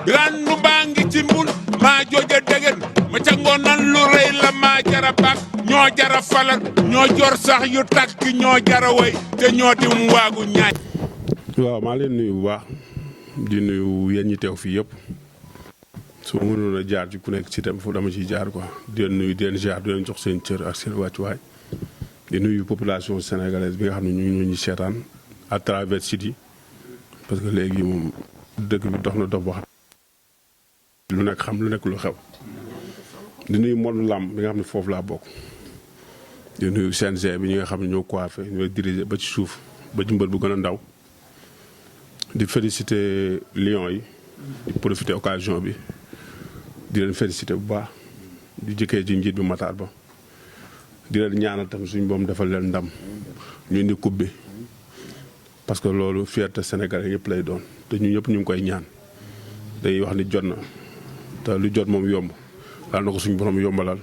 randu baa ngi ci mbul maa jooja degen ma ca ngoonan lu rëy la maa jara bak ñoo jara falal ñoo jor sax yu takk ñoo jara way te ñoo dim waagu ñaay. waaw maa leen nuyu bu baax di nuyu yéen ñi teew fii yëpp su ma mënoon a jaar ci ku nekk ci tam fu dama ciy jaar quoi di leen nuyu di leen jaar di leen jox seen cër ak seen wàccuwaay di nuyu population sénégalaise bi nga xam ne ñu ngi seetaan à travers site yi parce que léegi moom dëkk bi dox na dox boo xam lu nekk xam lu nekk lu xew di nuyu monde làmb bi nga xam ne foofu laa bokk di nuyu CNG bi ñi nga xam ne ñoo coiffé ñooy diriger ba ci suuf ba ci mbër bu gën a ndaw di féliciter Lions yi di profiter occasion bi di leen féliciter bu baax di jëkkee ci njiit bi Matar Ba di leen ñaanal tam suñ boom defal leen ndam ñu indi coupe bi parce que loolu fierté sénégalais yëpp lay doon te ñu ñëpp ñu ngi koy ñaan dañuy wax ni jot na te lu jot moom yomb daal na ko suñu borom yombalal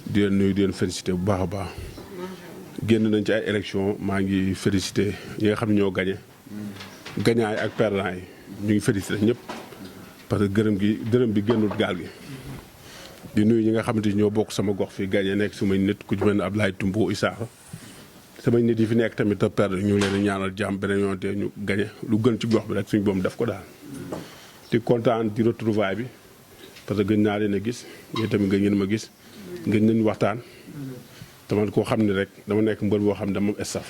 di leen nuyu di leen féliciter bu baax a baax génn nañ ci ay élection maa ngi féliciter ñi nga xam ne ñoo gagné gagnant yi ak perdant yi ñu ngi féliciter ñëpp parce que dërëm bi génnul gaal gi di nuyu ñi nga xamante ni ñoo bokk sama gox fii gagné nekk sumay nit ku ci mel ne Ablaye Tumbo Isaaxa samay nit yi fi nekk tamit te perdre ñu ngi leen ñaanal jàmm beneen yoon te ñu gagné lu gën ci gox bi rek suñu boom def ko daal. di kontaan di retrouvaille bi parce que gën naa leen a gis ñii tamit gën ngeen ma gis gën nañ waxtaan te man koo xam ne rek dama nekk mbër boo xam ne dama staff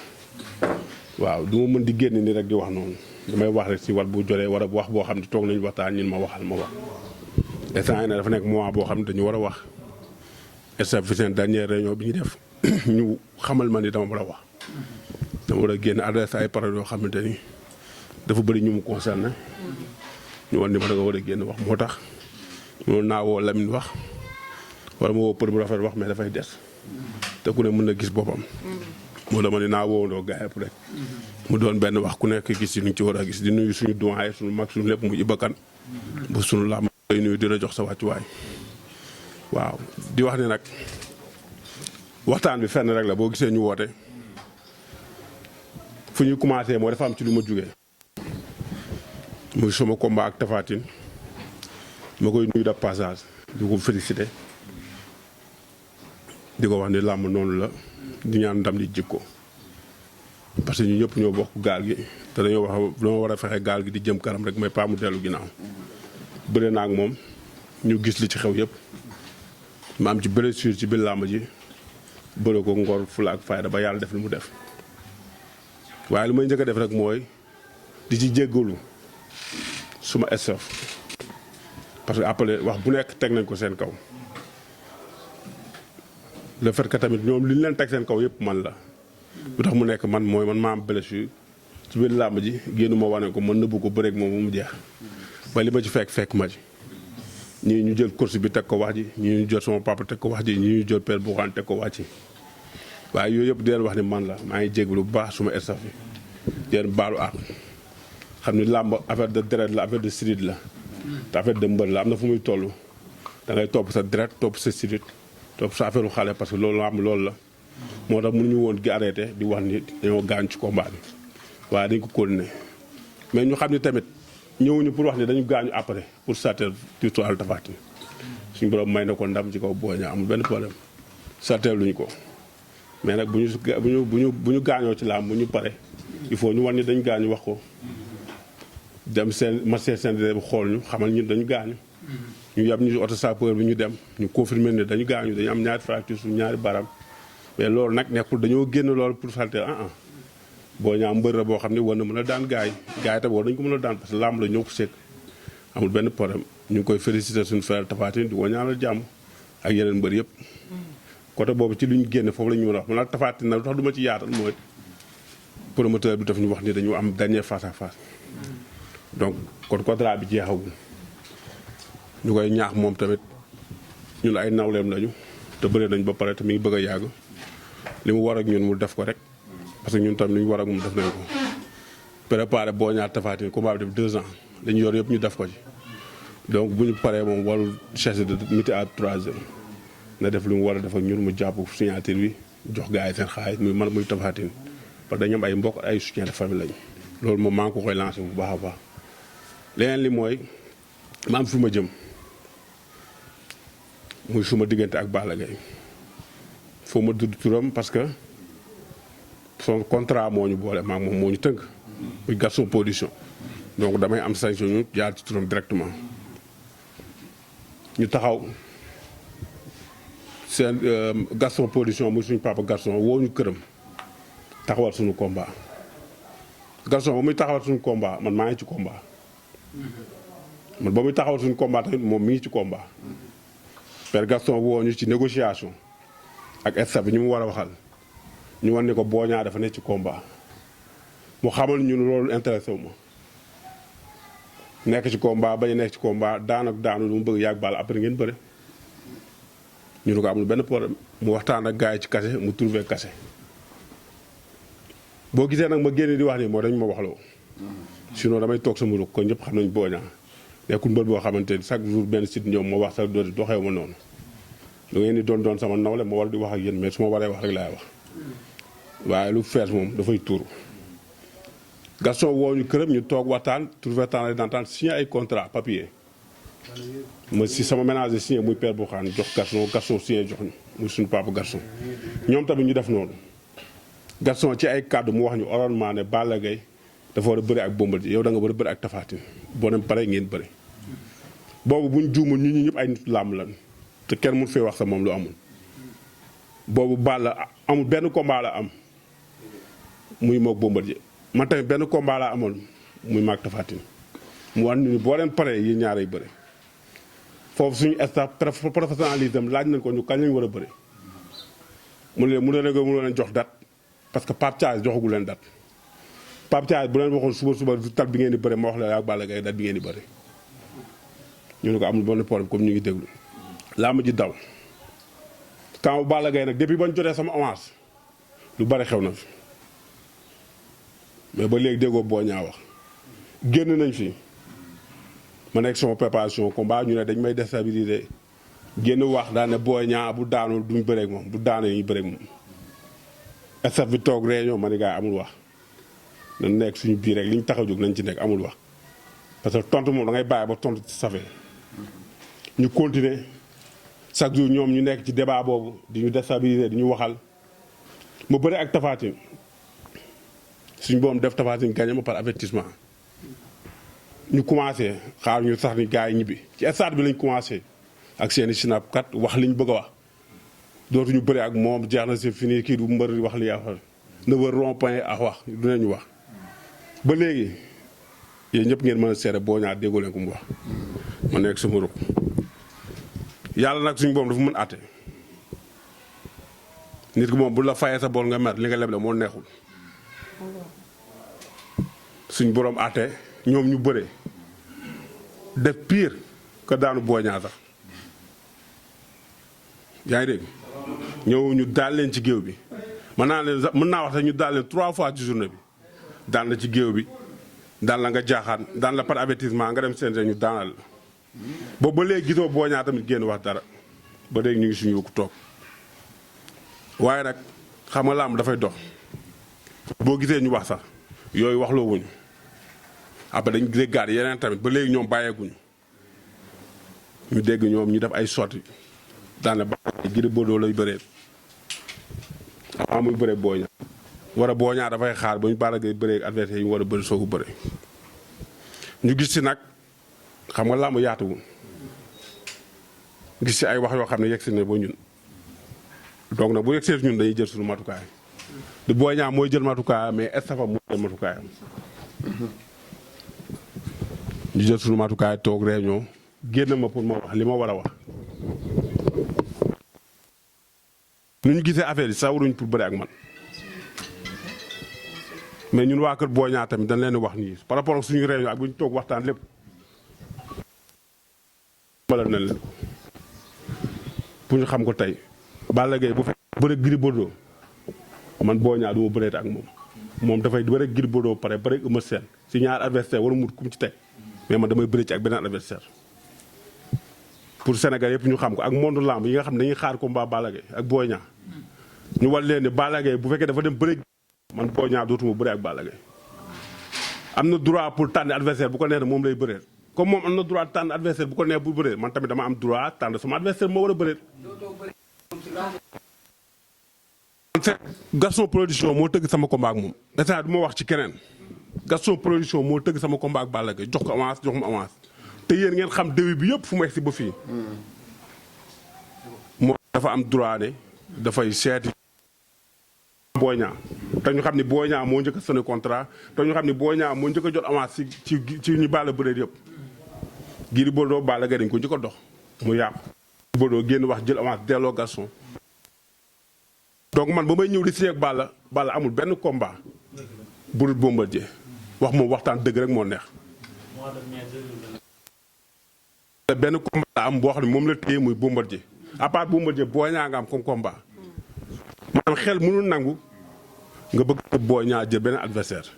waaw du ma mën di génn ni rek di wax noonu damay wax rek si wal bu joree war a wax boo xam ne toog nañu waxtaan ñun ma waxal ma wax. instant yii nag dafa nekk moment boo xam ne dañu war a wax staff fi seen dernière réunion bi ñu def ñu xamal ma ni dama war a wax dama war a génn adresse ay paroles yoo xamante ni dafa bëri ñu mu concerné ñu war ni ma da nga war a génn wax moo tax mënoon naa woo Lamine wax wala ma woo për bu rafet wax mais dafay des te ku ne mën na gis boppam moo dama ni naa woowandoo gars yëpp rek mu doon benn wax ku nekk gis yi ñu ci war a gis di nuyu suñu doyen suñu mag suñu lépp mu Ibakan bu suñu làmb lay nuyu dina jox sa wàccuwaay waaw di wax ne nag waxtaan bi fenn rek la boo gisee ñu woote fu ñuy commencé moo dafa am ci lu ma jugee muy sama combat ak Tapha Tine ma koy nuyu de passage di ko félicité di ko wax ni làmb noonu la di ñaan ndam di jikko parce que ñu ñëpp ñoo bokk gaal gi te dañoo war a fexe gaal gi di jëm kanam rek mais pas mu dellu ginnaaw bëre naa ak moom ñu gis li ci xew yëpp ma am ci blessure ci biir làmb ji bëre ko ngor fula ak fayda ba yàlla def li mu def waaye lu may njëkk a def rek mooy di ci jéggalu suma staff parce que après wax bu nekk teg nañ ko seen kaw le fait que tamit ñoom li ñu leen teg seen kaw yëpp man la lu tax mu nekk man mooy man maa am blessure ci biir làmb ji génnu ma wane ko mën nëbbu ko bëreeg moom mu jeex ba li ma ci fekk ma ci ñii ñu jël course bi teg ko wax ji ñii ñu jël sama papa teg ko wax ji ñii ñu jël père Bourane teg ko wax ci waaye yooyu yëpp di leen wax ni man la maa ngi jégalu bu baax suma staff yi di leen baalu àq xam ni làmb affaire de deret la affaire de street la te affaire de mbër la am na fu muy toll da ngay topp sa deret topp sa street topp sa affaire xale parce que loolu làmb loolu la moo tax mënuñu woon gi arrêté di wax ni dañoo gaañ ci combat bi waaye dañ ko continuer mais ñu xam ni tamit ñëwuñu pour wax ni dañu gaañu après pour sarteel victoire Tapha Tine suñu borom may na ko ndam ci kaw Boy Niang amul benn problème sarteel luñu ko mais nag bu ñu gaañoo ci làmb bu ñu pare il faut ñu wan ni dañu gaañu wax ko dem seen marché seen bu xool ñu xamal ñun dañu gaañu ñu yab ñu oto sapeur bi ñu dem ñu confirmer ne dañu gaañu dañu am ñaari fracture su ñaari baram mais loolu nag nekkul dañoo génn loolu pour salté Boy Niang mbër la boo xam ne war na mën a daan gaay tam war nañu ko mën a daan parce que làmb la ñoo ko sekk amul benn problème ñu ngi koy féliciter suñu frère Tapha Tine di ko ñaanal jàmm ak yeneen mbër yëpp côté boobu ci lu ñu génne foofu la ñu mën a wax man nag Tapha Tine nag lu tax du ma ci yaatal mooy promoteur bi daf ñu wax ni dañu am dernier face à face donc kon contrat bi jeexagul ñu koy ñaax moom tamit ñun ay nawleem lañu te bëre nañ ba pare te mi ngi bëgg a yàgg li mu war ak ñun mu def ko rek parce que ñun tamit li ñu war ak moom def nañ ko préparé Boy Niang Tapha Tine combat bi def 2 ans dañu yor yëpp ñu def ko ci donc bu ñu paree moom warul chercher de midi à 3 heures na def lu mu war a def ak ñun mu jàpp signature bi jox gars yi seen xaalis muy man muy Tapha Tine parce que dañu am ay mbokk ay soutien de famille lañu loolu moom maa ngi ko koy lancé bu baax a baax leneen li mooy ma am fu ma jëm muy suma diggante ak Balla Gaye foo ma dudd turam parce que son contrat moo ñu boole maag moom moo ñu tënk muy Gaston Production donc damay am sanction ñu jaar ci turam directement ñu taxaw seen Gaston Production muy suñu papa Gaston woo ñu këram taxawal suñu combat Gaston ba muy taxawal suñu combat man maa ngi ci combat man ba muy taxawal suñu combat tamit moom mi ngi ci combat Père Gaston woo ñu ci négociation ak staff bi ñu mu war a waxal ñu wan ne ko Boy Niang dafa nekk ci combat mu xamal ñu loolu intéressé wu ma nekk ci combat bañ a nekk ci combat daan ak daanu lu mu bëgg yàgg Balla après ngeen bëre ñu ne ko amul benn problème mu waxtaan ak gars yi ci kase mu trouvé kase boo gisee nag ma génne di wax nii moo dañ ma waxloo sinon damay toog sama rukk ko ñëpp xam nañ Boy Niang nekkul mbër boo xamante ni chaque jour benn site ñëw ma wax sax doxewu ma noonu da ngeen di doon sama nawle ma war di wax ak yéen mais su ma waree wax rek laay wax waaye lu fees moom dafay tuuru Gaston woo ñu këram ñu toog waxtaan trouvé temps d'entente signé ay contrat papier ma si sama ménager signé muy père bu xaan jox Gaston signé jox ñu muy suñu papa Gaston ñoom tamit ñu def noonu Gaston ci ay kàddu mu wax ñu orallement ne Balla Gaye dafa war a bëri ak Bombardier yow da nga war a bëri ak Tapha Tine boo dem pare ngeen bëri boobu buñ juumul ñi ñëpp ay nit làmb lan te kenn mun fee wax sa moom lu amul boobu Balla amul benn combat la am muy moog Bombardier man tamit benn combat laa amoon muy maag Tapha Tine mu wax ni boo leen paree yi ñaar ay bëri foofu suñu staff professionnalisme laaj nañ ko ñu kañ lañ war a bëri mu ne leen jox date parce que Pape Thialis joxagu leen date Pape Thialis bu leen waxoon suba du tal bi ngeen di bëri ma wax la ak Balla Gaye date bi ngeen di bëri ñu ne ko amul benn problème comme ñu ngi déglu laa ma ji daw quand Balla Gaye nag depuis bañ jotee sama avance lu bari xew na fi mais ba léegi déggoo Boy Niang wax génn nañ fi ma nekk sama préparation combat ñu ne dañ may déstabiliser génn wax daan ne Boy Niang bu daanul duñ bëreeg moom bu daanee ñuy bëreeg moom staff bi toog réunion ma ne gars amul wax nañ nekk suñu biir rek li ñu tax a jóg nañ ci nekk amul wax parce que tontu moom da ngay bàyyi ba tontu ci safee ñu continuer chaque jour ñoom ñu nekk ci débat boobu di ñu déstabiliser di ñu waxal ma bëre ak Tapha Tine suñu boom def Tapha Tine gagné ma par avertissement ñu commencé xaar ñu sax ni gars yi ñibbi ci stade bi lañ commencé ak seeni snap kat wax liñ bëgg a wax dootuñu bëre ak moom jeex na c'est fini kii du mbër wax li yaa wax na wër rond-point ak wax du nañu wax ba léegi yéen ñëpp ngeen mën a seere Boy Niang déggoo leen ko mu wax ma nekk sama ruq yàlla nag suñu boom dafa mën àtte nit ki moom bu la fayee sa bor nga mer li nga leble moo neexul suñ borom àtte ñoom ñu bëre def pire que daanu Boy Niang sax yaa ngi dégg ñëw ñu daal leen ci géew bi mën naa wax sax ñu daal leen 3 fois ci journée bi daan la ci géew bi daan la nga jaaxaan daan la par avertissement nga dem seen ñu daanal la boobu ba léegi gisoo Boy Niang tamit génn wax dara ba léegi ñu ngi suñu ko toog waaye nag xam nga làmb dafay dox boo gisee ñu wax sax yooyu waxloo wuñu après dañu déggaat yeneen tamit ba léegi ñoom bàyyeeguñu ñu dégg ñoom ñu def ay sotti daan la ba Gris Bordeaux lay bëree avant muy bëree Boy Niang war a Boy Niang dafay xaar ba ñu Balla Gaye bëree adversaire yi ñu war a bëri soogu bëri ñu gis si nag xam nga làmb yaatuwul gis si ay wax yoo xam ne yegg si ne ba ñun donc nag bu yegg see ñun dañuy jël suñu matukaay di Boy Niang mooy jël matukaayam mais estafam mooy jël matukaayam ñu jël suñu matukaay toog réunion génn ma pour ma wax li ma war a wax nu ñu gisee affaire yi sawaruñ pour bëri ak man mais ñun waa kër Boy Niang tamit dañ leen di wax nii par rapport ak suñu réunion ak bu ñu toog waxtaan lépp balal nañ leen ko pour ñu xam ko tey Balla Gaye bu fekk bëre Gris Bordeaux man Boy Niang du ma bëreet ak moom dafay bëre Gris Bordeaux pare bëre Eumeu Sène si ñaar adversaire wala mu kum ci teg mais man damay bëre ci ak beneen adversaire pour Sénégal yëpp ñu xam ko ak monde lamb yi nga xam ne dañuy xaar combat Balla Gaye ak Boy Niang ñu war leen ne Balla Gaye bu fekkee dafa dem bëre man Boy Niang dootuma bëre ak Balla Gaye am na droit pour tànn adversaire bu ko neexee moom lay bëreel comme moom am na droit tànn adversaire bu ko neex bu bëree man tamit dama am droit tànn sama adversaire moo war a bëree. Gaston production moo tëgg sama combat ak moom état du ma wax ci keneen Gaston production moo tëgg sama combat ak Balla Gaye jox ko avance jox ma avance te yéen ngeen xam début bi yëpp fu mu egg si ba fii. moom dafa am droit ne dafay seeti Boy Niang te ñu xam ni Boy Niang moo njëkk a signé contrat te ñu xam ni Boy Niang moo njëkk a jot avance ci ñu Balla bëree yëpp. Gris Bordeaux Balla Gaye dañ ko njëkk a dox mu yàqu. Gris Bordeaux génn wax jël avance delloo Gaston. donc man ba may ñëw di signé ak Balla amul benn combat bu dul Bombardier wax moom waxtaan dëgg rek moo neex. benn combat la am boo xam ne moom la téye muy Bombardier à part Bombardier Boy Niang nga am comme combat. maanaam xel mënul nangu nga bëgg a Boy Niang jël benn adversaire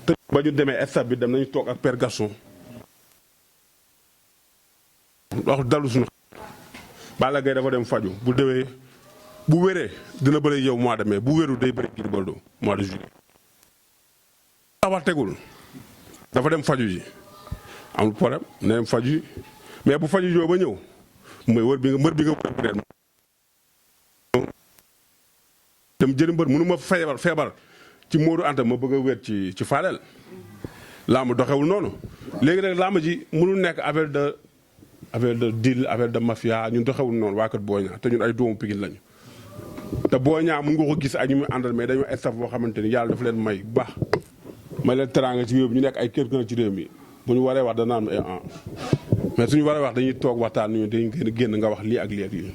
te ba ñu demee stade bi dem nañu toog ak Père Gaston wax dalu suñu Balla Gaye dafa dem faju bu déwee bu wéree dina bëri yow mois de mai bu wéru day bëri Gris Bordeaux mois de juillet. wax tegul dafa dem faju ji amul problème na dem faju ji mais bu faju joo ba ñëw mooy wër bi nga mbër bi nga wër dem jëli mbër mënu ma feebar ci Modou Anta ma bëgg a wér ci Fadel làmb doxewul noonu léegi nag làmb ji mënul nekk affaire de deal affaire de mafia ñun doxewul noonu waa kër Boy Niang te ñun ay doomu Pikine lañu te Boy Niang mun nga ko gis ak ñu muy àndal mais dañoo staff boo xamante ni yàlla dafa leen may bu baax may leen teraanga ci réew mi ñu nekk ay kër ci réew mi bu ñu waree wax dana am mais suñu waree wax dañuy toog waxtaan ñu dañuy génn nga wax lii ak lii ak lii.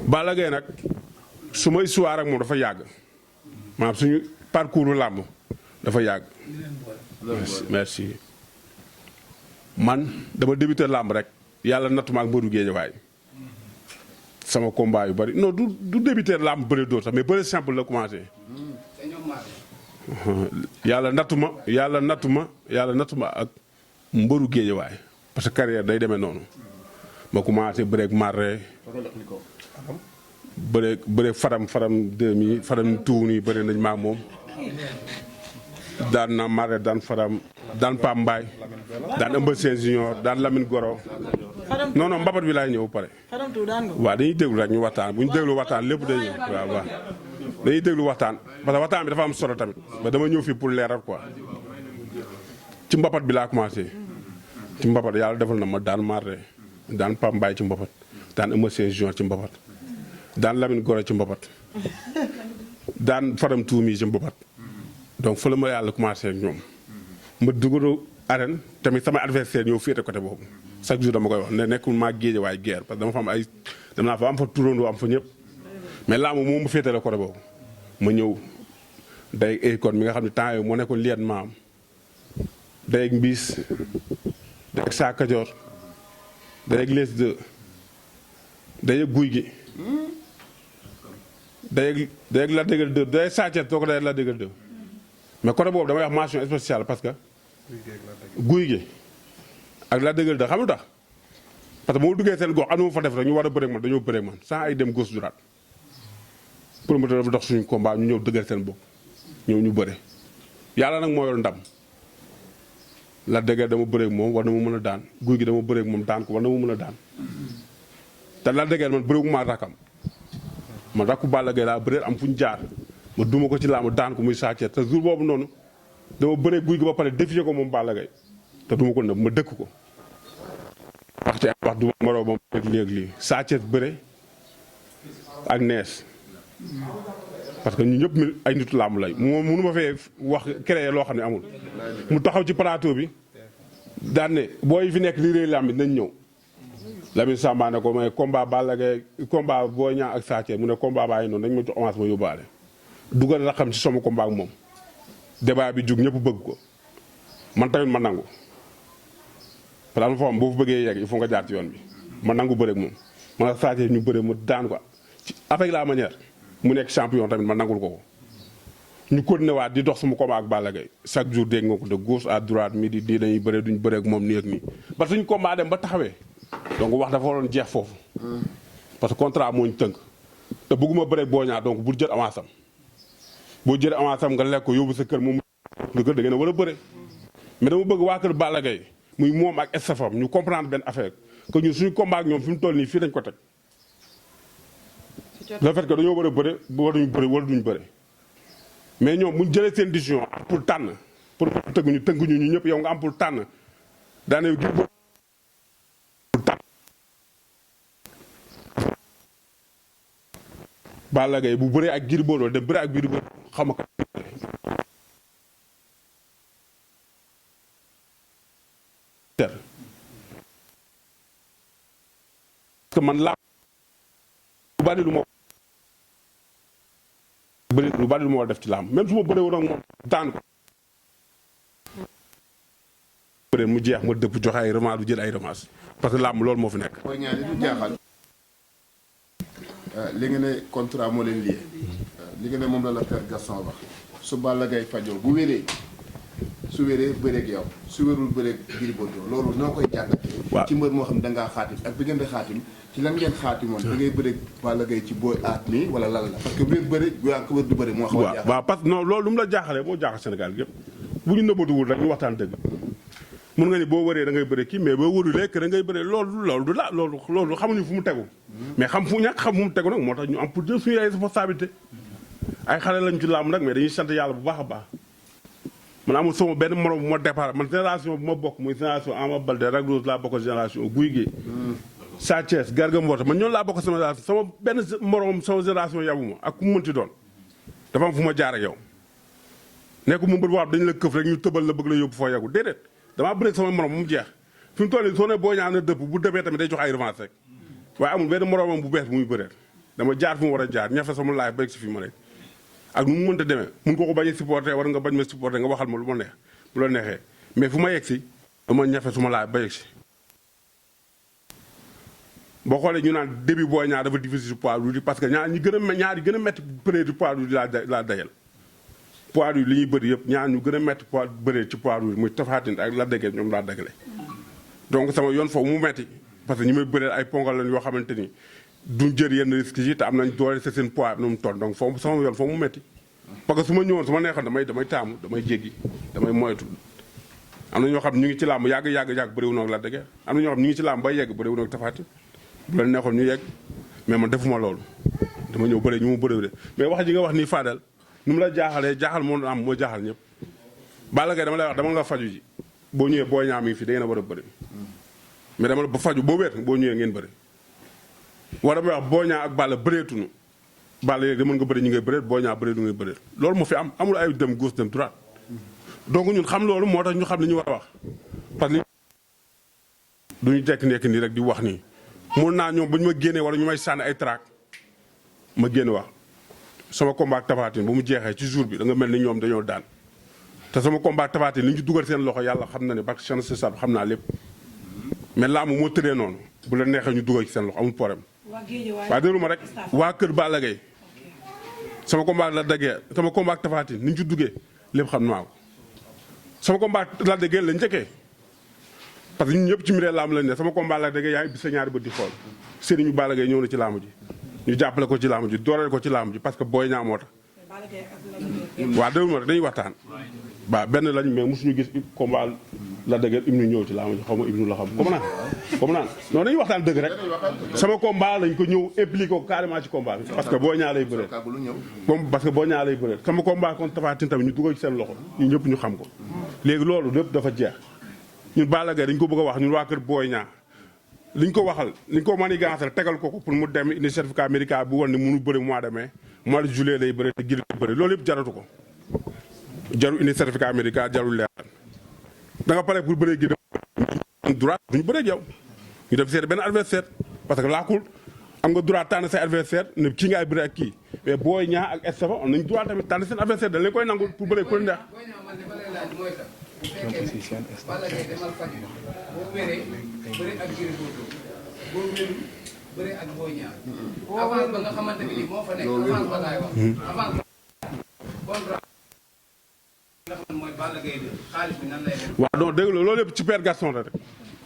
Balla Gaye nag su ma histoire ak moom dafa yàgg maanaam suñu parcours làmb dafa yàgg. merci man dama débuté làmb rek yàlla nattuma ak mbëru Géejawaay sama combat yu bari non du débuté làmb bëri dóor sax mais bëri simple la commencé. yàlla nattuma ak mbëru Géejawaay parce que carrière day demee noonu ma commencé bëreeg marre bëreeg faram 2000 faram tuuni bëri nañ maag moom daan na marre daan faram daan Pam Mbaay daan Eumeu Sène Junior daan Lamine Goro non mbapat bi laay ñëw pare waaw dañuy déglu rek ñu waxtaan bu ñu déglu waxtaan lépp day ñëw waaw dañuy déglu waxtaan parce que waxtaan bi dafa am solo tamit ba dama ñëw fii pour leeral quoi ci mbapat bi laa commencé ci mbapat yàlla defal na ma daan marre daan Pam Mbaay ci mbapat daan Eumeu Sène Junior ci mbapat daan Lamine Goro ci mbapat daan faram tuumi ci mbapat donc fa la ma yàlla commencé ak ñoom ma dugg arène tamit sama adversaire ñëw féete côté boobu chaque jour dama koy wax ne nekkul maa Géejawaay guerre parce que dama fa am fa turandoo am fa ñëpp mais laamu moom ma féete la côté boobu ma ñëw day école mi nga xam ne temps yooyu moo nekkoon liet maam day ak mbiis day ak saa kajoor day ak les deux day ak guy gi day ak la dëggal deux day sàcceet soo ko day la dëggal deux mais côté boobu damay wax mention spéciale parce que guy gi ak la dëggal deux xam nga tax parce que boo duggee seen gox am na ma fa def rek ñu war a bëreeg man dañoo bëreeg man sans ay dem gauche droite promoteur dafa dox suñu combat ñu ñëw dëggal seen bopp ñëw ñu bëre yàlla nag moo yor ndam la dëggal dama bëreeg moom war na ma mën a daan guy gi dama bëreeg moom daan ko war na ma mën a daan te la dëggal man bëreegu maa rakkam man rakku Balla Gaye laa bëreet am fu ñu jaar ma duma ko ci laa ma daan ko muy sàccee te jour boobu noonu dama bëreeg guy gi ba pare défier ko moom Balla Gaye te duma ko nëb ma dëkk ko wax ci wax du maroo moom léegi sàccee bëre ak nees parce que ñu ñëpp mi ay nitu làmb lay moom mënu ma fee wax créer loo xam ne amul mu taxaw ci plateau bi daan ne booy fi nekk li réy làmb nañ ñëw Lamine Samba ne ko mais combat Balla Gaye combat Boy Niang ak Sa Thiès mu ne combat baa ngi noonu dañ ma jox avance ma yóbbaale dugal la xam ci sama combat ak moom débat bi jug ñëpp bëgg ko man tamit ma nangu parce que am na foo xam boo fa bëggee yegg il faut nga jaar ci yoon bi ma nangu bëre ak moom man ak Sa Thiès ñu bëre ma daan ko ci avec la manière mu nekk champion tamit ma nangul ko ñu continué waat di dox sama combat ak Balla Gaye chaque jour dégg nga ko de gauche à droite midi nii dañuy bëre duñ bëre ak moom nii ak nii parce que suñu combat dem ba taxawee donc wax dafa waroon jeex foofu parce que contrat moo ñu tënk te bëgguma bëre ak Boy Niang donc bul jël avance am boo jëlee avance am nga lekk ko yóbbu sa kër moom nga kër da ngeen a war a bëre mais dama bëgg waa kër Balla Gaye muy moom ak estafam ñu comprendre benn affaire que ñun suñu combat ak ñoom fi mu toll nii fii dañ ko teg. le fait que dañoo war a bëre waruñu bëre wala duñu bëre mais ñoom buñ jëlee seen décision pour tànn pour tënkuñu ñu ñëpp yow nga am pour tànn daanaka yow pour tànn. Balla Gaye bu bëree ak Gris Bordeaux dem bëree ak Gris Bordeaux xam nga parce que man laa lu bari lu ma war a def ci làmb même su ma bëree woon ak moom daan ko bëree mu jeex ma dëpp joxe ay revanche du jël ay revanche parce que làmb loolu moo fi nekk. mooy ñaari du jaaxal li nga ne contrat moo leen lié li nga ne moom la Père Gaston wax su Balla Gaye fajoo bu wéree su wéree bëreeg yow su wérul bëreeg Gris Bordeaux loolu noo koy jàngatee. waaw ci mbër moo xam da ngaa xaatim ak bi ngeen di xaatim ci lan ngeen xaatimoon da ngay bëreeg Balla Gaye ci booy aat mi wala lan la parce que biir bëri yaa ko wër du bëri moo xaw a jaaxal. waaw parce que non loolu lu mu la jaaxalee moo jaaxal Sénégal yëpp bu ñu nëbbatuwul rek ñu waxtaan dëgg mun nga ni boo wëree da ngay bëre kii mais boo wërulee que da ngay bëre loolu du la loolu xamuñu fu mu tegu mais xam fu mu tegu nag moo tax ñu am pour jël suñu ay responsabilité ay xale lañ ci làmb nag mais dañuy sant yàlla bu baax a baax man amul sama benn morom bu ma départ man génération bu ma bokk muy génération Ama Baldé Lac Rose laa bokk génération Gouye Gui Sa Thiès Garga Mbossé man ñoonu laa bokk sama génération sama benn morom sama génération yabuma ak ku mu mënti doon dafa am fu ma jaar ak yow nekku mu mbër boo xam dañu la këf rek ñu tëbal la bëgg la yóbbu foo yàggu déedéet damaa bëreeg sama morom mu jeex fi mu toll nii soo ne boo ñaan na dëpp bu dëppee tamit day jox ay revanche rek waaye amul benn moromam bu bees bu muy bëreel dama jaar fu mu war a jaar ñafe sama laay bëgg si fi ma nekk ak nu mu mënta demee mun ko bañ a supporté war nga bañ ma supporté nga waxal ma lu ma neex bu la neexee mais fu ma yegg si dama ñafe suma laay ba yegg si boo xoolee ñu naan début boo ñaar dafa difficile si poids lourd parce que ñaar yi gën a métti bëree du poids lourd laa dajal poids lourd li ñuy bëri yëpp ñaar ñu gën a métti poids bëree ci poids lourd muy Tapha Tine ak Lac de Guiers ñoom laa dagale donc sama yoon foofu mu metti parce que ñi may bëreel ay pongal lañ yoo xamante ni duñ jël yenn risques yi te am nañ doole c'est seen poids nu mu toll donc foofu sama yoon foofu mu metti parce que su ma ñëwoon su ma neexoon damay taamu damay jéggi damay moytu am na ñoo xam ñu ngi ci làmb yàgg bëriwu noog Lac de Guiers am na ñoo xam ñu ngi ci làmb bay yegg bëriwu noog Tapha Tine bu leen neexoon ñu yegg mais man defuma loolu dama ñëw bëri ñu mu bëriw de mais wax ji nga wax nii Fadel nu mu la jaaxalee jaaxal moo am moo jaaxal ñëpp Balla Gaye dama lay wax dama nga faju ji boo ñëwee boo ñaam yi fii da ngeen a war a bëri mais dama la ba faju boo wéet boo ñëwee ngeen bëri war damay wax boo ñaa ak Balla bëreetuñu Balla yeeg da mën nga bëri ñu ngay bëreet boo ñaa bëreetu ngay bëreet loolu moo fi am amul ay dem gauche dem droite donc ñun xam loolu moo tax ñu xam li ñu war a wax parce que duñu jekk nekk nii rek di wax nii mun naa ñoom bu ñu ma génnee wala ñu may sànni ay trac ma génn wax sama combat ak Tapha Tine bu mu jeexee ci jour bi da nga mel ni ñoom dañoo daan te sama combat ak Tapha Tine li ñu ci dugal seen loxo yàlla xam na ne parce que chance c'est ça xam naa lépp mais laamu moo tëree noonu bu la neexee ñu dugal ci seen loxo amul problème. waaye déglu ma rek waa kër Balla Gaye sama combat la daggee sama combat ak Tapha Tine ni ñu ci duggee lépp xam naa ko sama combat la daggee la njëkkee parce que ñun ñëpp ci mbiree laamu lañ ne sama combat la daggee yaa ngi bis sa ñaari bët di xool sëriñu Balla Gaye ñëw na ci laamu ji ñu jàppale ko ci laamu ji dooreel ko ci laamu ji parce que booy ñaa moo tax waaw déglu ma rek dañuy waxtaan waaw benn lañ mais mosuñu gis combat la dëgg ibnu ñëw ci laamu ji xaw ma ibnu la xam comme naan non dañuy waxtaan dëgg rek sama combat lañ ko ñëw impliqué ko carrément ci combat bi parce que boo ñaa lay bëree comme parce que boo ñaa lay bëree sama combat contre Tapha Tine tamit ñu dugal ci seen loxo ñu ñëpp ñu xam ko léegi loolu lépp dafa jeex ñun Balla Gaye dañ ko bëgg a wax ñun waa kër booy ñaa liñ ko waxal liñ ko manigancé tegal ko pour mu dem indi certificat médical bu war ne mënu bëri mois de mai mois de juillet lay bëri te Gris lay bëri loolu yëpp jaratu ko jarul indi certificat médical jarul leer da nga pare pour bëree gi droit duñu bëree yow ñu def seet benn adversaire parce que laakul am nga droit tànn say adversaire ne kii ngaay bëri ak kii mais booy ñaa ak Estefa am nañ droit tamit tànn seen adversaire dañ leen koy nangul pour bëree ku neex Balla Gaye demal faju boo wéree bëri ak Gris Bordeaux boo wéru bëri ak Boy Niang avant ba nga xamante ni moo fa nekk avant ba laay wax avant contrat nga xam mooy Balla Gaye de xaalis bi nan lay def waaw donc dégg loolu yëpp ci Père Gaston la rek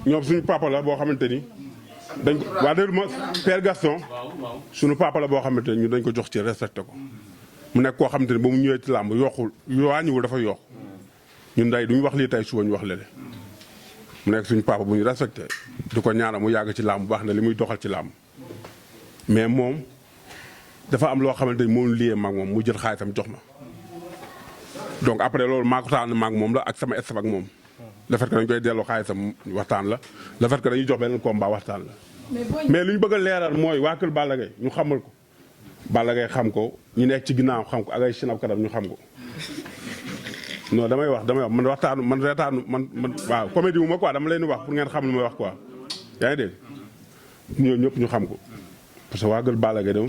ñoom suñu papa la boo xamante ni dañ ko waa dégg ma Père Gaston suñu papa la boo xamante ni ñu dañ ko jox ci respecté ko mu nekk koo xamante ni ba mu ñëwee ci làmb yokkul wàññiwul dafa yokk ñun day duñu wax lii tey suba ñu wax lele mu nekk suñu papa bu ñu respecté di ko ñaanal mu yàgg ci làmb bu baax ne li muy doxal ci làmb mais moom dafa am loo xamante ni moom liyee maag moom mu jël xaalisam jox ma donc après loolu maa ko tànn maag moom la ak sama staff ak moom le fait que dañ koy delloo xaalisam waxtaan la le fait que dañuy jox beneen combat waxtaan la mais lu ñu bëgg a leeral mooy waa kër Balla Gaye ñu xamal ko Balla Gaye xam ko ñu nekk ci ginnaaw xam ko ak ay sinab karam ñu xam ko non damay wax man waxtaanu man reetaanu man waaw comédie wu ma quoi dama leen di wax pour ngeen xam lu may wax quoi yaa ngi dégg ñooñu ñëpp ñu xam ko parce que waa kër Balla Gaye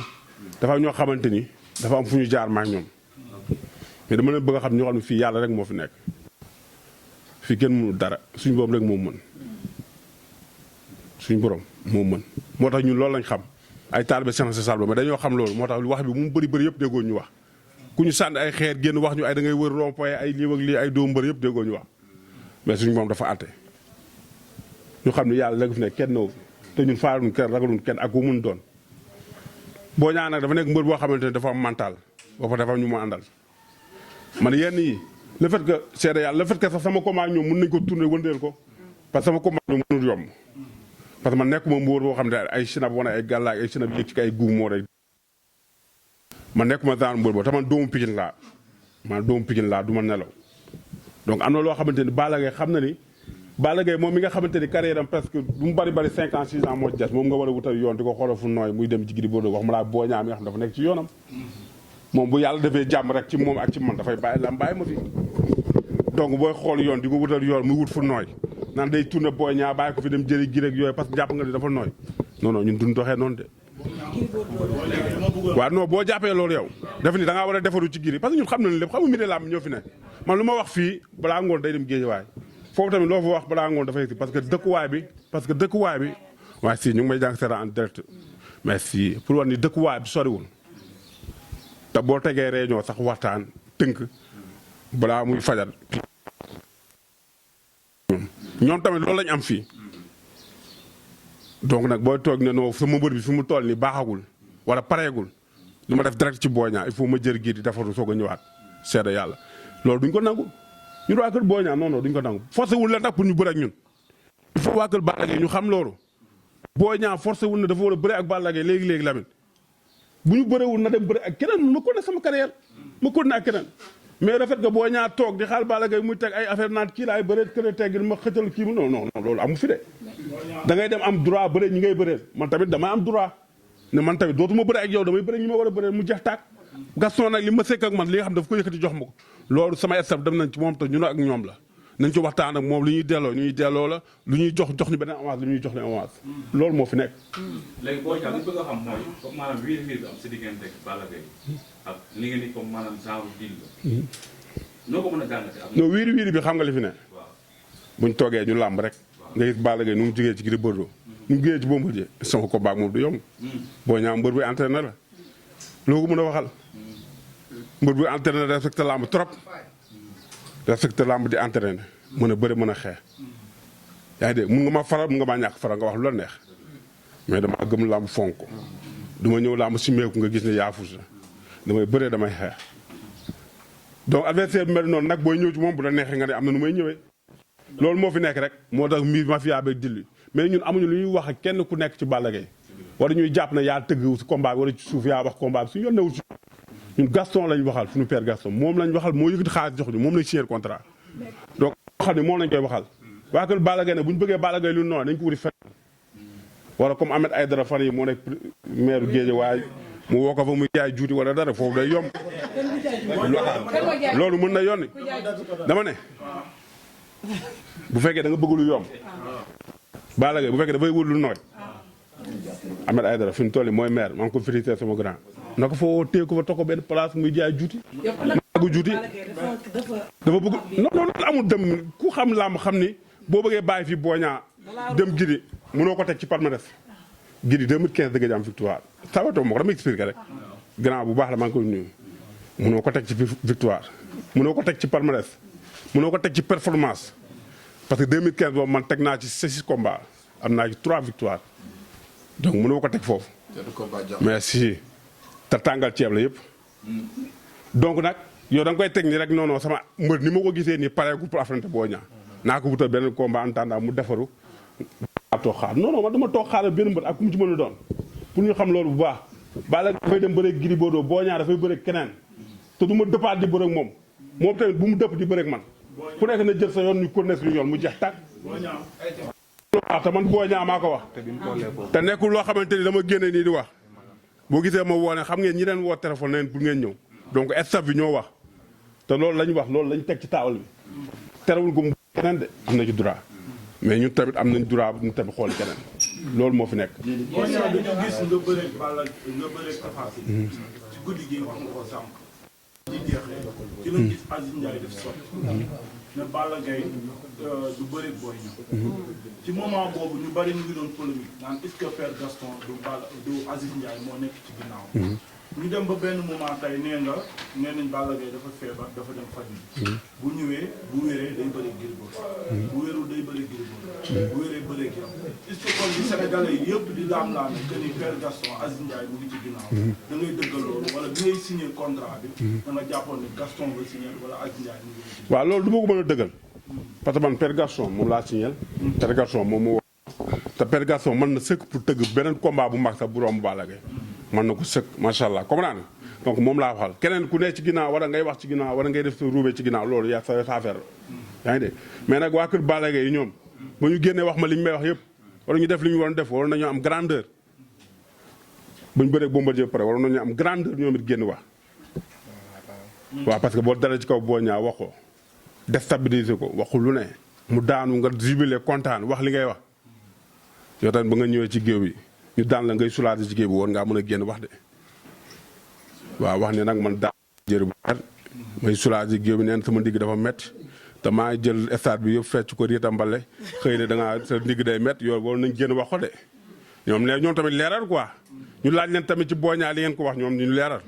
dafa ñoo xamante ni dafa am fu ñu jaar ma ak ñoom mais dama leen bëgg a xam ñoo xam ne fii yàlla rek moo fi nekk fii kenn mënul dara suñu borom rek moo mën suñu borom moo mën moo tax ñun loolu lañ xam ay taalibe Cheikh Sall ba mais dañoo xam loolu moo tax wax bi mu bëri yëpp déggoo ñu wax ku ñu sànni ay xeer génn wax ñu ay da ngay wër rond-point ay lii ak lii ay dóom mbër yëpp déggoo ñu wax mais suñu borom dafa àtte ñu xam ne yàlla léegi fi nekk kenn naw te ñun faaluñ kenn ragaluñ kenn ak ku mun doon boo ñaan nag dafa nekk mbër boo xamante ne dafa am mental boo fa dafa am ñu mu àndal man yenn yi le fait que seede yàlla le fait que sax sama combat ñoom mën nañ ko tourner wëndeel ko parce que sama combat ñoom mënul yomb parce que man nekkuma mbóor boo xam ne ay sinab wane ay gàllaak ay sinab yëg ci ay guub moo rek man nekkuma daan mbóor boo te man doomu Pikine laa du ma nelaw donc am na loo xamante ni Balla Gaye xam na ni Balla Gaye moom mi nga xamante ni carrière am presque du mu bari 5 ans 6 ans moo ci des moom nga war a wutal yoon di ko xoolal fu nooy muy dem ci Gris Bordeaux wax mu laa Boy Niang mi nga xam dafa nekk ci yoonam moom bu yàlla defee jàmm rek ci moom ak ci man dafay bàyyi lam bàyyi ma fi donc booy xool yoon di ko wutal yoon muy wut fu nooy naan day tourné Boy Niang bàyyi ko fi dem jëli Gris ak yooyu parce que jàpp nga ni dafa nooy non non ñun duñ doxee noonu de waaw non boo jàppee loolu yow def ni da ngaa war a defaru ci Gris parce que ñun xam nañ lépp xam nga mi làmb ñoo fi ne man lu ma wax fii balaa ngoon day dem géejawaay foofu tamit loo fa wax balaa ngoon dafay parce que dëkkuwaay bi waaye si ñu ngi may jàng seera en direct mais si pour wax ni dëkkuwaay bi soriwul te boo tegee réunion sax waxtaan tënk balaa muy fajal ñoom tamit loolu lañ am fii donc nag booy toog ne non sama mbër bi fi mu toll ni baaxagul wala pareegul lu ma def direct ci Boy Niang il faut ma jër gii di defaru soog a ñëwaat seede yàlla loolu duñ ko nangu ñun waa kër Boy Niang non non duñ ko nangu forcé wul leen nag pour ñu bëre ak ñun il faut waa kër Balla Gaye ñu xam loolu Boy Niang forcé wul na dafa war a bëre ak Balla Gaye léegi Lamine bu ñu bërewul na dem bëre ak keneen ma ko ne sama carrière ma ko ne ak keneen mais rafet nga Boy Niang toog di xaal Balla Gaye muy teg ay affaire naan kii laay bëree kër teggil ma xëccal kii mu non loolu amu fi de da ngay dem am droit bëre ñi ngay bëreel man tamit damay am droit ne man tamit dootuma bëre ak yow damay bëre ñi ma war a bëreel mu jeex tàkk Gaston nag li ma sekk ak man li nga xam daf ko yëkkati jox ma ko loolu sama staff dem nañ ci moom te ñun ak ñoom la nañ ci waxtaan ak moom lu ñuy delloo la lu ñuy jox ñu beneen avance lu ñuy jox leen avance loolu moo fi nekk. léegi boo xam li bëgg a xam mooy comme maanaam wiir bi am si diggante ak Balla Gaye ak li ngeen ni comme maanaam genre deal la. noo ko mën a jàngatee ak. non wiiri bi xam nga li fi ne. buñ toogee ñu làmb rek. nga gis Balla Gaye nu mu jógee ci Gris Bordeaux nu mu jógee ci Bombardier sama ko baag moom du yomb. boo ñaaw mbër buy entraîné la loo ko mën a waxal. mbër buy entraîné respecté làmb trop. respecté làmb di entraîné mën a bëri mën a xeex. yaa ngi dégg mun nga ma faral mun nga maa ñàkk faral nga wax lu la neex mais damaa gëm làmb fonk du ma ñëw làmb simeeku nga gis ne yaafus la damay bëree damay xeex. donc adversaire bi mel noonu nag booy ñëw ci moom bu la neexee nga ne am na nu may ñëwee loolu moo fi nekk rek moo tax mbir mafia beeg dilli mais ñun amuñu lu ñuy wax ak kenn ku nekk ci Balla Gaye wala ñuy jàpp ne yaa tëgg si combat bi wala ci suuf yaa wax combat bi suñu yoon newul si ñun Gaston lañ waxal suñu père Gaston moom lañ waxal moo yëkkati xaalis jox ñu moom lañ signé contrat donc xam ne moom lañ koy waxal waa kër Balla Gaye ne bu ñu bëggee Balla Gaye lu noonu dañ ko wuti fenn wala comme Ahmed Aïdara fan yi moo nekk maire Guédiawaye mu woo ko fa muy jaay juuti wala dara foofu day yomb loolu mën na yonni dama ne bu fekkee da nga bëgg lu yomb Balla Gaye bu fekkee dafay wut lu nooy Ahmed Aïdara fi mu toll nii mooy maire maa ngi ko félicité sama grand na ko foo téye ko fa toog ko benn place muy jaay juuti maagu juuti dafa bëgg non loolu amul dem ku xam làmb xam ni boo bëggee bàyyi fi Boy Niang dem Gris mënoo ko teg ci palmarès Gris 2015 dëgg am victoire sabato moo ko dama expliqué rek grand bu baax la maa ngi koy nuyu mënoo ko teg ci victoire mënoo ko teg ci palmarès mënoo ko teg ci performance parce que 2015 boobu man teg naa ci 6 combats am naa ci 3 victoires donc mënoo ko teg foofu mais si te tàngal ceeb la yëpp donc nag yow da nga koy teg ni rek non sama mbër ni ma ko gisee nii pareegul pour affronter Boy Niang naa ko wutal benn combat en attendant mu defaru toog xaar non man dama toog xaaral benn mbër ak ku mu ci mën a doon pour ñu xam loolu bu baax Balla dafay dem bëre Gris Bordeaux Boy Niang dafay bëre keneen te du ma dëppaat di bëre ak moom tamit bu mu dëpp di bëre ak man ku nekk na jël sa yoon ñu connaît suñu yoon mu jeex tàkk te man Boy Niang maa ko wax te nekkul loo xamante ni dama génne nii di wax boo gisee ma woone xam ngeen ñi leen woo téléphone neen pour ngeen ñëw donc staff bi ñoo wax te loolu lañ wax loolu lañ teg ci taawal bi terewul ko mu keneen de am na ci droit mais ñun tamit am nañ droit ñu tamit xool keneen loolu moo fi nekk. Boy Niang dañu gis nga bëreeg Balla nga bëreeg Tapha Tine ci guddi gi wax nga ko sàmm ci jeexee ci lañ gis Aziz Ndiaye def sot ne Balla Gaye du bëreeg Boy Niang ci moment boobu ñu bari ñu ngi doon polémique naan est-ce que Père Gaston du Aziz Ndiaye moo nekk ci ginnaaw ñu dem ba benn moment tey nee nañ Balla Gaye dafa feebar dafa dem faju bu ñëwee bu wéree day bëri Gris Bordeaux bu wérul day bëri Gris Bordeaux bu wéree bëri yow est-ce que kon li Sénégalais yi yëpp di laam-laame que ni Père Gaston Aziz Ndiaye mu ngi ci ginnaaw da ngay dëggal loolu wala bi ngay signé contrat bi da nga jàppoon ne Gaston nga signé wala Aziz Ndiaye mu ngi ci waaw loolu du ma ko mën a dëggal parce que man Père Gaston moom laa signé Père Gaston moom mu te Père Gaston mën na sëkk pour tëgg beneen combat bu mag sax bu romb Balla Gaye mën na ko sëkk macha allah comme naa ne donc moom laa waxal keneen ku ne ci ginnaaw wala ngay wax ci ginnaaw wala ngay def sa ruube ci ginnaaw loolu yaa sa affaire yaa ngi dégg mais nag waa kër Balla Gaye yi ñoom ba ñu génnee wax ma li ñu may wax yëpp wala ñu def li ñu waroon def waroon nañoo am grandeur bu ñu bëree Bombardier ba pare waroon nañoo am grandeur ñoom it génn wax waaw parce que boo dalee ci kaw Boy Niang wax ko déstabiliser ko waxu lu ne mu daanu nga jubilé kontaan wax li ngay wax yow tamit ba nga ñëwee ci géew bi ñu daan la ngay soulager ci géew bi woon ngaa mën a génn wax de waaw wax ne nag man daan jër bu xer may soulager géew bi neen sama ndigg dafa métti te maa ngi jël stade bi yëpp fecc ko riita mbale xëy na da ngaa sa ndigg day métti yow waroon nañ génn wax ko de ñoom tamit leeral quoi ñu laaj leen tamit ci Boy Niang li ngeen ko wax ñoom ñu leeral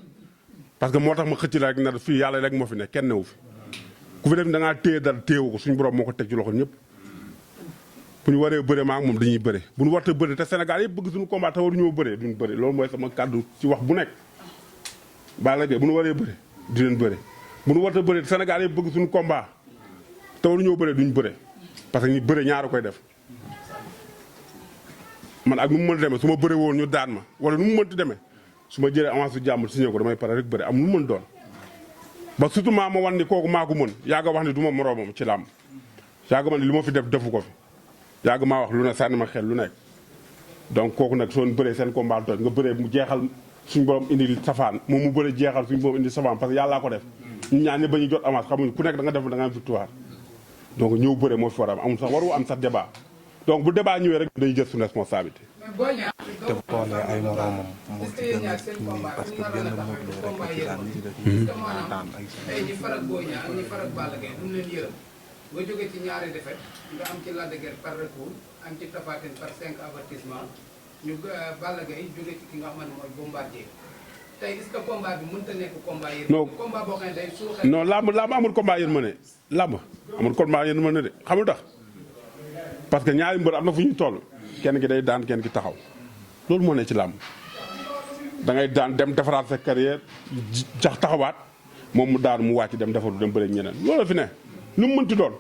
parce que moo tax ma xëcc la rek na fii yàlla rek moo fi ne kenn newu fi ku fi def da ngaa téye dara téewu ko suñu borom moo ko teg ci loxo ñëpp bu ñu waree bëre maa ak moom dañuy bëre bu ñu warta bëre te Sénégal yëpp bëgg suñu combat te waruñoo bëre duñ bëre loolu mooy sama kàddu ci wax bu nekk Balla Gaye bu ñu waree bëre di leen bëre bu ñu warta bëre te Sénégal yëpp bëgg suñu combat te waruñoo bëre duñ bëre parce que ñu bëre ñaara koy def man ak nu mu mënti demee su ma bëre woon ñu daan ma wala nu mu mënti demee su ma jëlee avance su jàmbur signé ko damay pare rek bëre am nu mu mën doon ba surtout maa ma wan ni kooku maa ko mën yàgg wax ni du ma moroomam ci làmb yàgg ma ni li ma fi def defu ko fi yàgg maa wax lu ne sànni ma xel lu nekk donc kooku nag soo bëree seen combat toj nga bëree mu jeexal suñu borom indi safaan moom mu bëree jeexal suñu borom indi safaan parce que yàllaa ko def ñu ñaan ñi ba ñu jot avance xamuñu ku nekk da nga def da nga am victoire donc ñëw bëre moo fi war a am amul sax waru am sax débat donc bu débat ñëwee rek dañuy jël suñu responsabilité. te bu xoolee ay moromam moo ci gën a kii parce que benn Modou Lo rek ci daan ñi ci def ñu daan ay tey ñi faral Boy Niang ñi faral Balla Gaye duñ leen yërëm nga jóge ci ñaari défaite nga am ci Lac de Guiers par recours am ci Tapha Tine par 5 avertissement ñu Balla Gaye jóge ci ki nga xamante ne mooy Bombardier tey est-ce que combat bi mënut a nekk combat yërmande. non combat boo xam ne day suuxee. non làmb amul combat yërmande làmb amul combat yërmande de xamul tax parce que ñaari mbër am na fu ñuy toll kenn ki day daan kenn ki taxaw loolu moo ne ci làmb da ngay daan dem defaraat sa carrière jax taxawaat moom mu daan mu wàcc dem defaru dem bëre ñeneen loolu fi ne lu mu mënti doon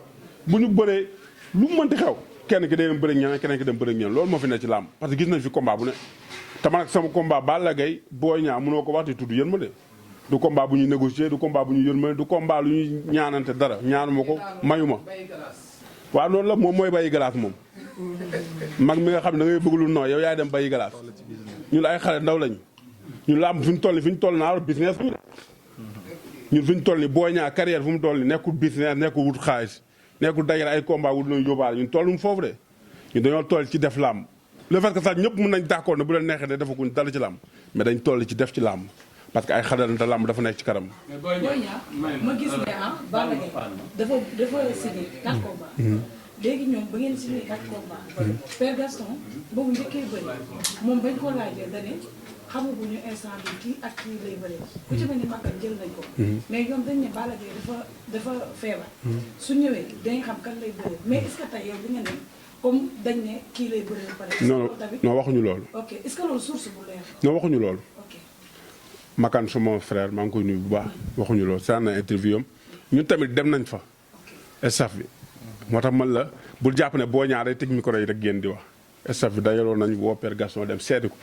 bu ñu bëree lu mu mënti xew kenn ki day dem bëre ñeneen keneen ki dem bëre ñeneen loolu moo fi ne ci làmb parce que gis nañ fi combat bu ne te man ak sama combat Balla Gaye Boy Niang mënoo ko wax di tudd yërmande du combat bu ñuy négocier du combat bu ñuy yërmande du combat lu ñuy ñaanante dara ñaanuma ko mayuma waaw loolu la moom mooy bàyyi glace moom mag mi nga xam ne da ngay bëgg lu nooy yow yaay dem bàyyi glace ñun ay xale ndaw lañ ñu làmb fi ñu toll naa business ñun fi ñu toll ni Boy Niang carrière fu mu toll ni nekkul business nekkul wut xaalis nekkul dajale ay combat wut lañu yóbbaale ñun toll mu foofu de ñun dañoo toll ci def làmb le fait que sax ñëpp mën nañ d'accord ne bu leen neexee de defaguñ dara ci làmb mais dañ toll ci def ci làmb parce que ay xadarante làmb dafa nekk ci kanam. Boy Niang ma gis ne Balla Gaye dafa signé 4 combats. léegi ñoom ba ngeen signé 4 combats. Père Gaston boobu njëkkee bëri moom bañ ko laajee da ne xamaguñu instant bi kii ak kii lay bëree. ku ci mel ni Makka jël nañ ko. mais ñoom dañ ne Balla Gaye dafa feebar. su ñëwee dañ xam kan lay bëree mais est-ce que tey yow bi nga ne comme dañ ne kii lay bëree ba pare. non waxuñu loolu. ok est-ce que loolu source bu leer. non waxuñu loolu. Makan suma frère maa ngi koy nuyu bu baax waxuñu loolu saan na interview am ñun tamit dem nañ fa staff bi moo tax man la bul jàpp ne boo ñaaree teg micro yi rek génn di wax staff bi dajaloon nañ woo Père Gaston dem seeti ko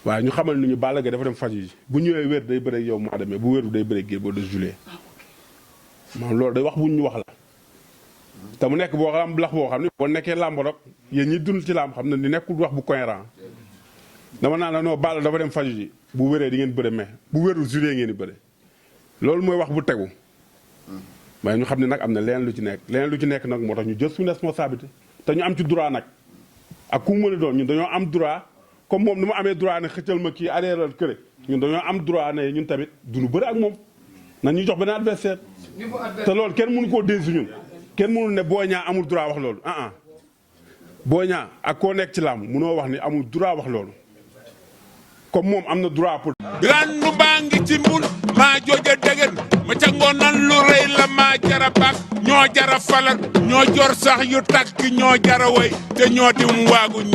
waaye ñu xamal ni ñu Balla Gaye dafa dem faju ji bu ñëwee wér day bëre yow mois de mai bu wéru day bëre Gris Bordeaux de juillet maanaam loolu day wax bu ñu wax la te mu nekk boo xam lax boo xam ne boo nekkee làmb rek yéen ñi dund ci làmb xam ne ni nekkul wax bu cohérent dama naan la non Balla dafa dem faju ji bu wéree di ngeen bëre mai bu wérul juillet ngeen di bëre loolu mooy wax bu tegu waaye ñu xam ne nag am na leneen lu ci nekk nag moo tax ñu jël suñu responsabilité te ñu am ci droit nag ak ku mu mën a doon ñun dañoo am droit comme moom ni mu amee droit ne xëccal ma kii arrière këre ñun dañoo am droit ne ñun tamit duñu bëri ak moom nañ ñu jox benn adversaire te loolu kenn mënu koo dénsi ñun kenn mënul ne Boy Niang amul droit wax loolu Boy Niang ak koo nekk ci làmb munoo wax ni amul droit wax loolu comme moom am na droit pour randu baa ngi ci mbul maa jooja degen ma ca ngoonan lu rëy la maa jara bak ñoo jara falal ñoo jor sax yu takk ñoo jara way te ñoo dim waagu ñaay